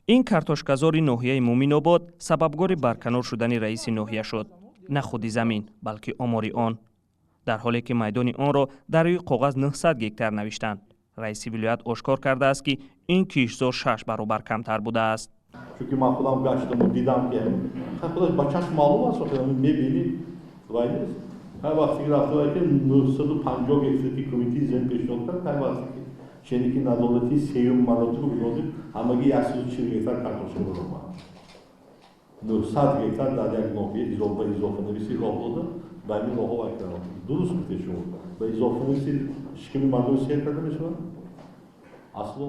Ин картошказори ноҳияи Муъминобод сабабгори барканор шудани раиси ноҳия шуд. На худи замин, балки омори он. Дар ҳоле ки майдони онро дар рӯи коғаз 900 гектар навиштанд, раиси вилоят ошкор кардааст, ки ин киштзор шаш баробар камтар будааст. Чунки ман худам гаштаму дидам, ки худаш ба чашм маълум аст, мебинӣ, вай нест. Ҳар вақте ки рафта, ки 950 гектар, ки кумитаи замин пешниҳод кард, ҳар вақте ки ченики назорати сеюм маротиба гузондем, ҳамагӣ 140 гектар картошка баромад. 900 гектар дар як ноҳия ба изофанависӣ роҳ дода, ба ҳамин роҳҳо вай кардам. Дуруст гуфте шумо, ба изофанависӣ шиками мардум сер карда мешавад? Асло.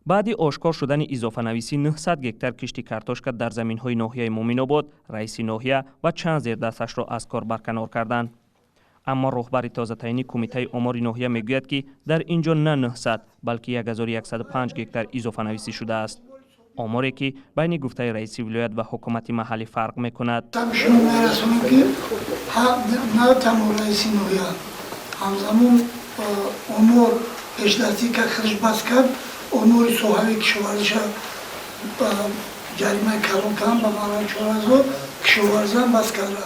Баъди ошкор шудани изофанависӣ 900 гектар кишти картошка дар заминҳои ноҳияи Муъминобод, раиси ноҳия ва чанд зердасташро аз кор барканор карданд. Аммо роҳбари тозатаъини кумитаи омори ноҳия мегӯяд, ки дар ин ҷо на 900, балки 1105 гектар изофанависӣ шудааст, оморе ки байни гуфтаи раиси вилоят ва ҳукумати маҳаллӣ фарқ мекунад. Шумо мерасонем, ки на танҳо раиси ноҳия, ҳамзамон омор пешдастӣ кард, худаш бас кард, омори соҳаи кишоварзиша ҷаримаи калон кардам ба маблағи 4000, кишоварзиам бас карда.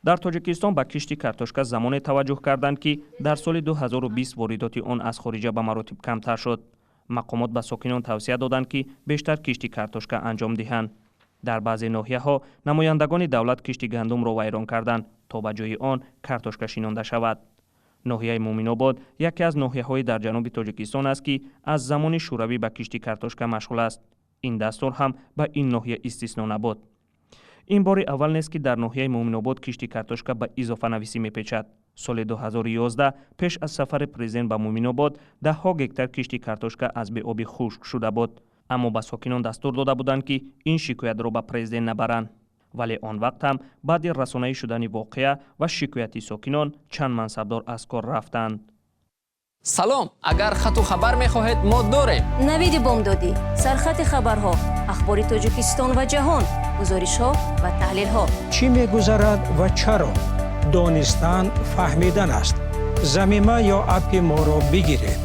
Дар Тоҷикистон ба кишти картошка замоне таваҷҷӯҳ карданд, ки дар соли 2020 воридоти он аз хориҷа ба маротиб камтар шуд. Мақомот ба сокинон тавсия доданд, ки бештар кишти картошка анҷом диҳанд. Дар баъзе ноҳияҳо намояндагони давлат кишти гандумро вайрон карданд, то ба ҷои он картошка шинонда шавад. Ноҳияи Муъминобод яке аз ноҳияҳои дар ҷануби Тоҷикистон аст, ки аз замони Шӯравӣ ба кишти картошка машғул аст. Ин дастур ҳам ба ин ноҳия истисно набуд. Ин бори аввал нест, ки дар ноҳияи Муъминобод кишти картошка ба изофанависӣ мепечад. Соли 2011, пеш аз сафари президент ба Муъминобод, даҳҳо гектар кишти картошка аз беобӣ хушк шуда буд, аммо ба сокинон дастур дода буданд, ки ин шикоятро ба президент набаранд. Вале он вақт ҳам баъди расонаӣ шудани воқеа ва шикояти сокинон чанд мансабдор аз кор рафтанд. Салом, агар хату хабар мехоҳед, мо дорем. Навиди бомдодӣ, сархати хабарҳо, ахбори Тоҷикистон ва ҷаҳон, гузоришҳо ва таҳлилҳо. Чӣ мегузарад ва чаро? Донистан фаҳмидан аст. Замима ё аппи моро бигиред.